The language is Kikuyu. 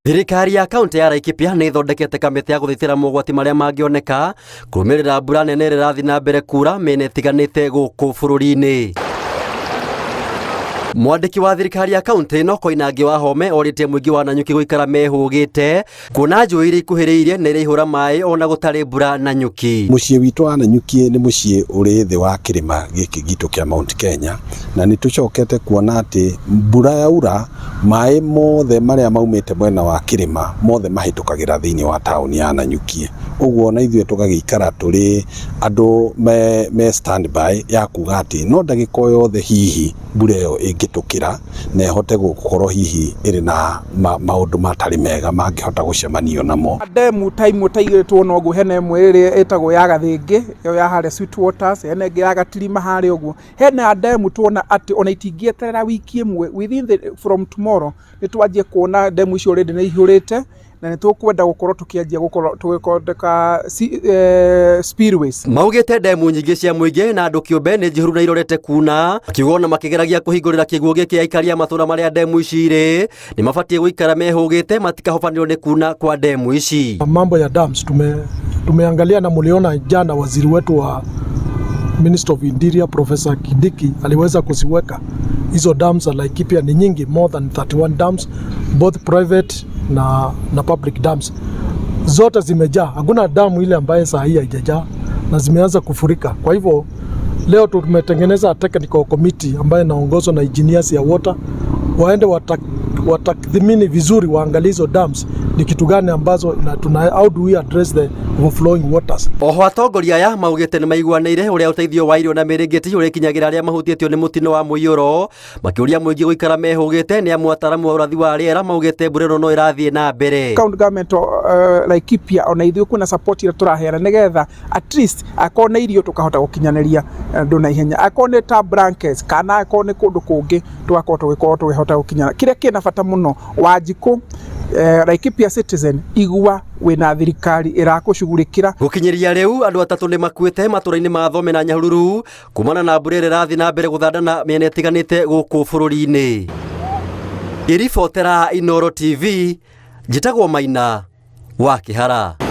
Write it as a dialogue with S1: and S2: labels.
S1: Thirikari ya kaunti ya Laikipia nĩ ĩthondekete kamĩtĩ ya gũthitĩra mogwati marĩa mangĩoneka kũrũmĩrĩra mbura nene ĩrĩa ĩrathiĩ na mbere kura mĩena ĩtiganĩte gũkũ bũrũri-inĩ. Mwandĩki wa thirikari ya kaunti ĩno Koinange Wahome orĩtie mũingĩ wa Nanyuki gũikara mehũgĩte kuona njũĩ iria ikuhĩrĩirie nĩ iraihũra maĩ ona gũtarĩ mbura Nanyuki.
S2: Mũciĩ witũ wa Nanyuki nĩ mũciĩ ũrĩ thĩ wa kĩrĩma gĩkĩ gitũ kĩa Mount Kenya, na nĩ tũcokete kuona atĩ mbura yaura maĩ mothe marĩa maumĩte mwena wa kĩrĩma mothe mahĩtũkagĩra thĩinĩ wa taũni ya Nanyuki. Ũguo ona ithuĩ tũgagĩikara tũrĩ andũ me, me standby ya kuga atĩ no ndagĩka o yothe hihi mbura ĩyo ĩngĩtũkĩra na ĩhote gũkorwo hihi ĩrĩ na maũndũ matarĩ mega mangĩhota gũcemanio namo.
S3: Ndemu ta imwe ta igĩrĩ tuona ũguo, hena ĩmwe ĩrĩa ĩtagwo ya Gathĩngĩ, ĩyo ya harĩa Sweet Waters, hena ĩngĩ ya Gatirima harĩa ũguo. Hena ndemu tuona atĩ ona itingĩeterera wiki ĩmwe, within the, from tomorrow nĩ twanjie kuona ndemu icio already nĩ ihũrĩte na nĩ tũkwenda gũkorwo tũkĩanjia gũkorwo tũgĩthondeka spillways.
S1: Maugĩte ndemu nyingĩ cia mũingĩ na andũ kĩũmbe nĩ njihũru na irorete kuna, makiuga ona makĩgeragia kũhingũrĩra kĩguũ gĩkĩ aikari a matũra marĩa ndemu ici irĩ nĩ mabatiĩ gũikara mehũgĩte matikahobanĩrio nĩ kuna kwa ndemu ici.
S4: Mambo ya dams tumeangalia na muliona jana waziri wetu wa Minister of Interior Professor Kindiki aliweza kuziweka hizo dams za Laikipia ni nyingi, more than 31 dams both private na public dams zote zimejaa. Hakuna damu ile ambaye saa hii haijajaa na zimeanza kufurika. Kwa hivyo leo tumetengeneza technical committee ambayo inaongozwa na engineers ya water waende watathmini vizuri, waangalie hizo dams ni kitu gani ambazo na tuna, how do we address the overflowing waters.
S1: Oho atongoria aya maugĩte nĩ maiguanĩire ũrĩa ũteithio wa irio na mĩrĩngĩti ũrĩkinyagĩra arĩa mahutĩtio nĩ mũtino wa mũiyũro, makĩũria mũingĩ gũikara mehũgĩte nĩ amu ataramu a ũrathi wa rĩera maugĩte mbura ĩno no ĩrathiĩ na mbere.
S3: County government Laikipia ona ithuĩ kwĩna support ĩrĩa tũraheana nĩgetha at least akorwo nĩ irio tũkahota gũkinyanĩria andũ na ihenya, akorwo nĩ ta blankets kana akorwo nĩ kũndũ kũngĩ tũgakorwo tũgĩkorwo tũkĩhota gũkinyana. Kĩrĩa kĩna bata mũno Wanjikũ, Laikipia citizen, igua wĩna thirikari ĩrakũcugurĩkĩra.
S1: Gũkinyĩria rĩu andũ atatũ nĩ makuĩte matũra-inĩ ma Thome na Nyahururu kumana na mbura ĩrĩa ĩrathiĩ na mbere gũthandana mĩena ĩtiganĩte gũkũ bũrũri-inĩ. Ngĩribotera Inooro TV, njĩtagwo Maina wa Kĩhara.